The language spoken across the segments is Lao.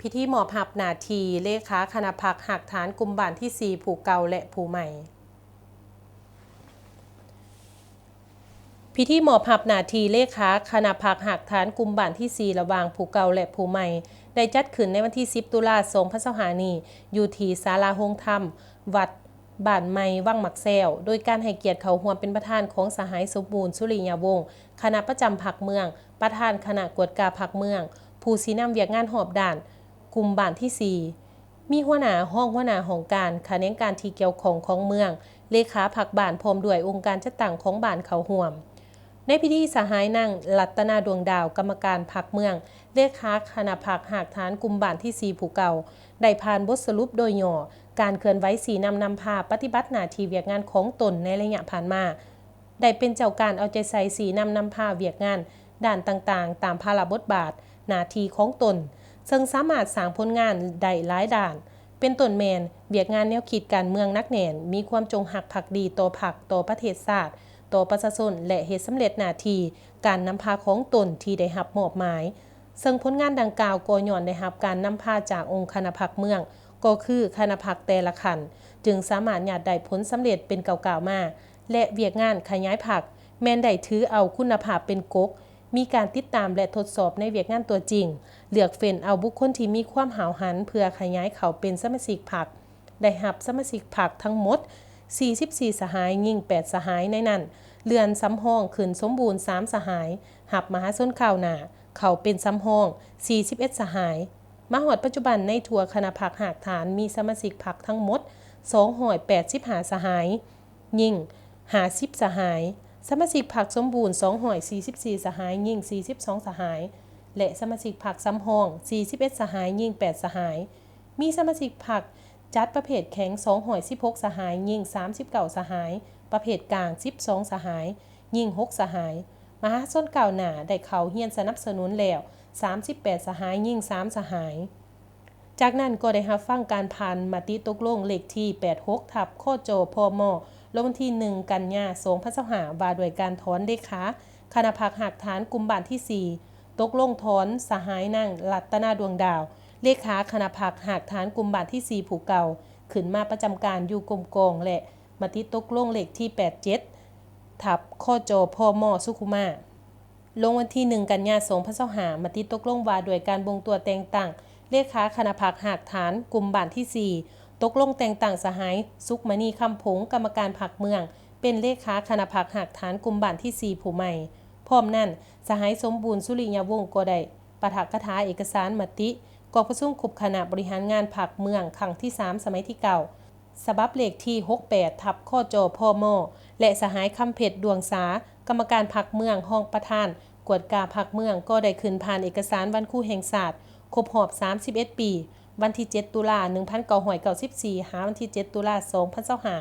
ພິທີມອບຮັບໜ້າທີ່ເລຂາຄະນະພັກຮາກຖານກຸ່ມບ້ານທີສີ່ ຜູ້ເກົ່າ ແລະ ຜູ້ໃໝ່. ພິທີມອບຮັບໜ້າທີ່ເລຂາຄະນະພັກຮາກຖານກຸ່ມບ້ານທີສີ່ ລະຫວ່າງຜູ້ເກົ່າ ແລະ ຜູ້ໃໝ່ ໄດ້ຈັດຂຶ້ນໃນວັນທີສິບ ຕຸລາ ສອງພັນຊາວຫ້ານີ້ ຢູ່ທີ່ສາລາໂຮງທຳ ວັດບ້ານໃໝ່ວັງໝາກແຊວ ໂດຍການໃຫ້ກຽດເຂົ້າຮ່ວມເປັນປະທານຂອງສະຫາຍ ສົມບູນ ສຸລິຍະວົງ ຄະນະປະຈຳພັກເມືອງ, ປະທານຄະນະກວດກາພັກເມືອງ, ຜູ້ຊີ້ນຳວຽກງານຮອບດ້ານກຸ່ມບ້ານທີສີ່ ມີຫົວໜ້າ, ຮອງຫົວໜ້າຫ້ອງການ, ຂະແໜງການທີ່ກ່ຽວຂ້ອງຂອງເມືອງ, ເລຂາພັກບ້ານ ພ້ອມດ້ວຍອົງການຈັດຕັ້ງຂອງບ້ານເຂົ້າຮ່ວມ. ໃນພິທີ ສະຫາຍ ນາງ ລັດຕະນາ ດວງດາວ ກຳມະການພັກເມືອງ, ເລຂາຄະນະພັກຮາກຖານກຸ່ມບ້ານທີສີ່ ຜູ້ເກົ່າ ໄດ້ຜ່ານບົດສະຫຼຸບໂດຍຫຍໍ້ ການເຄື່ອນໄຫວຊີ້ນຳນຳພາປະຕິບັດໜ້າທີ່ວຽກງານຂອງຕົນໃນໄລຍະຜ່ານມາ, ໄດ້ເປັນເຈົ້າການເອົາໃຈໃສ່ຊີ້ນຳນຳພາວຽກງານດ້ານຕ່າງໆ ຕາມພາລະບົດບາດໜ້າທີ່ຂອງຕົນ, ເຊິ່ງສາມາດສ້າງຜົນງານໄດ້ຫຼາຍດ້ານ, ເປັນຕົ້ນແມ່ນ ວຽກງານແນວຄິດການເມືອງໜັກແໜ້ນ, ມີຄວາມຈົງຮັກພັກດີຕໍ່ພັກ, ຕໍ່ປະເທດຊາດ, ຕໍ່ປະຊາຊົນ ແລະ ເຮັດສຳເລັດໜ້າທີ່ການນຳພາຂອງຕົນທີ່ໄດ້ຮັບມອບໝາຍ. ເຊິ່ງຜົນງານດັ່ງກ່າວກໍຍ້ອນໄດ້ຮັບການນຳພາຈາກອົງຄະນະພັກເມືອງ, ກໍຄືຄະນະພັກແຕ່ລະຂັ້ນ, ຈຶ່ງສາມາດຍາດໄດ້ຜົນສຳເລັດເປັນກ້າວໆມາ, ແລະ ວຽກງານຂະຫຍາຍພັກແມ່ນໄດ້ຖືເອົາຄຸນນະພາບເປັນກົກ, ມີການຕິດຕາມ ແລະ ທົດສອບໃນວຽກງານຕົວຈິງ, ເລືອກເຟ້ນເອົາບຸກຄົນທີ່ມີຄວາມຫ້າວຫັນເພື່ອຂະຫຍາຍເຂົ້າເປັນສະມາຊິກພັກ. ໄດ້ຮັບສະມາຊິກພັກທັງໝົດສີ່ສິບສີ່ສະຫາຍ, ຍິງແປດສະຫາຍ, ໃນນັ້ນເລື່ອນສຳຮອງຂຶ້ນສົມບູນສາມສະຫາຍ, ຮັບມະຫາຊົນກ້າວໜ້າເຂົ້າເປັນສຳຮອງສີ່ສິບເອັດສະຫາຍ. ມາຮອດປັດຈຸບັນ, ໃນທົ່ວຄະນະພັກຮາກຖານມີສະມາຊິກພັກທັງໝົດສອງຮ້ອຍແປດສິບຫ້າສະຫາຍ, ຍິງຫ້າສິບສະຫາຍ, ສະມາຊິກພັກສົມບູນສອງຮ້ອຍສີ່ສິບສີ່ສະຫາຍ, ຍິງສີ່ສິບສອງສະຫາຍ ແລະ ສະມາຊິກພັກສຳຮອງສີ່ສິບເອັດສະຫາຍ, ຍິງແປດສະຫາຍ. ມີສະມາຊິກພັກຈັດປະເພດແຂງສອງຮ້ອຍສິບຫົກສະຫາຍ, ຍິງສາມສິບເກົ້າສະຫາຍ, ປະເພດກາງສິບສອງສະຫາຍ, ຍິງຫົກສະຫາຍ. ມະຫາຊົນກ້າວໜ້າໄດ້ເຂົ້າຮຽນສະໜັບສະໜູນແລ້ວສາມສິບແປດສະຫາຍ, ຍິງສາມສະຫາຍ. ຈາກນັ້ນກໍໄດ້ຮັບຟັງການຜ່ານມະຕິຕົກລົງເລກທີແປດຫົກ ທັບ ຄຈ ພມ ລົງວັນທີໜຶ່ງ ກັນຍາ ສອງພັນຊາວຫ້າ ວ່າດ້ວຍການຖອນເລຂາຄະນະພັກຮາກຖານກຸ່ມບ້ານທີສີ່ ຕົກລົງຖອນສະຫາຍນາງ ລັດຕະນາ ດວງດາວ ເລຂາຄະນະພັກຮາກຖານກຸ່ມບ້ານທີສີ່ ຜູ້ເກົ່າ ຂຶ້ນມາປະຈຳການຢູ່ກົມກອງ ແລະ ມະຕິຕົກລົງເລກທີແປດເຈັດ ທັບ ຄຈ ພມ ສຸຂຸມາ. ລົງວັນທີໜຶ່ງ ກັນຍາ ສອງພັນຊາວຫ້າ ມະຕິຕົກລົງວ່າດ້ວຍການບົ່ງຕົວແຕ່ງຕັ້ງເລຂາຄະນະພັກຮາກຖານກຸ່ມບ້ານທີສີ່ ຕົກລົງແຕ່ງຕັ້ງສະຫາຍ ສຸກມະນີ ຄຳພົງ ກຳມະການພັກເມືອງ ເປັນເລຂາຄະນະພັກຮາກຖານກຸ່ມບ້ານທີສີ່ ຜູ້ໃໝ່. ພ້ອມນັ້ນ, ສະຫາຍ ສົມບູນ ສຸລິຍະວົງ ກໍໄດ້ປາຖະກະຖາເອກະສານມະຕິກອງປະຊຸມຄົບຄະນະບໍລິຫານງານພັກເມືອງຄັ້ງທີສາມ ສະໄໝທີເກົ້າ ສະບັບເລກທີຫົກແປດ ທັບ ຄຈ ພມ ແລະ ສະຫາຍ ຄຳເພັດ ດວງສາ ກຳມະການພັກເມືອງ, ຮອງປະທານກວດກາພັກເມືອງ ກໍໄດ້ຂຶ້ນຜ່ານເອກະສານວັນຄູແຫ່ງຊາດຄົບຮອບສາມສິບເອັດປີ ວັນທີເຈັດ ຕຸລາ ໜຶ່ງພັນເກົ້າຮ້ອຍເກົ້າສິບສີ່ ຫາວັນທີເຈັດ ຕຸລາ ສອງພັນຊາວຫ້າ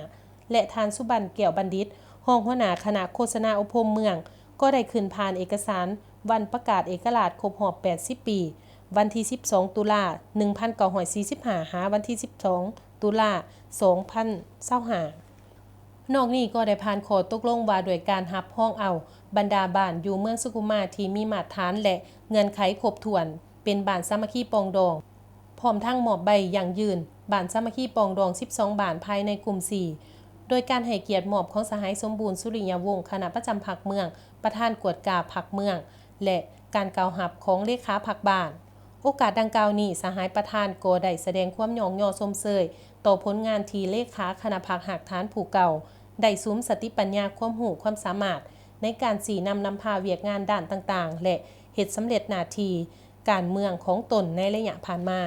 ແລະ ທ່ານ ສຸບັນ ແກ້ວບັນດິດ ຮອງຫົວໜ້າຄະນະໂຄສະນາອົບຮົມເມືອງ ກໍໄດ້ຂຶ້ນຜ່ານເອກະສານວັນປະກາດເອກະລາດຄົບຮອບແປດສິບປີ ວັນທີສິບສອງ ຕຸລາ ໜຶ່ງພັນເກົ້າຮ້ອຍສີ່ສິບຫ້າ ຫາວັນທີສິບສອງ ຕຸລາ ສອງພັນຊາວຫ້າ. ນອກນີ້ກໍໄດ້ຜ່ານຂໍ້ຕົກລົງວ່າດ້ວຍການຮັບຮອງເອົາບັນດາບ້ານຢູ່ເມືອງສຸຂຸມາທີ່ມີມາດຖານ ແລະ ເງື່ອນໄຂຄົບຖ້ວນ ເປັນບ້ານສາມັກຄີປອງດອງ, ພ້ອມທັງມອບໃບຢັ້ງຢືນບ້ານສາມັກຄີປອງດອງສິບສອງບ້ານພາຍໃນກຸ່ມສີ່ ໂດຍການໃຫ້ກຽດມອບຂອງສະຫາຍ ສົມບູນ ສຸລິຍະວົງ ຄະນະປະຈຳພັກເມືອງ, ປະທານກວດກາພັກເມືອງ ແລະ ການກ່າວຮັບຂອງເລຂາພັກບ້ານ. ໂອກາດດັ່ງກ່າວນີ້, ສະຫາຍປະທານກໍໄດ້ສະແດງຄວາມຍ້ອງຍໍຊົມເຊີຍຕໍ່ຜົນງານທີ່ເລຂາຄະນະພັກຮາກຖານຜູ້ເກົ່າໄດ້ສຸມສະຕິປັນຍາ, ຄວາມຮູ້ຄວາມສາມາດໃນການຊີ້ນຳນຳພາວຽກງານດ້ານຕ່າງໆ ແລະ ເຮັດສຳເລັດໜ້າທີ່ການເມືອງຂອງຕົນໃນໄລຍະຜ່ານມາ.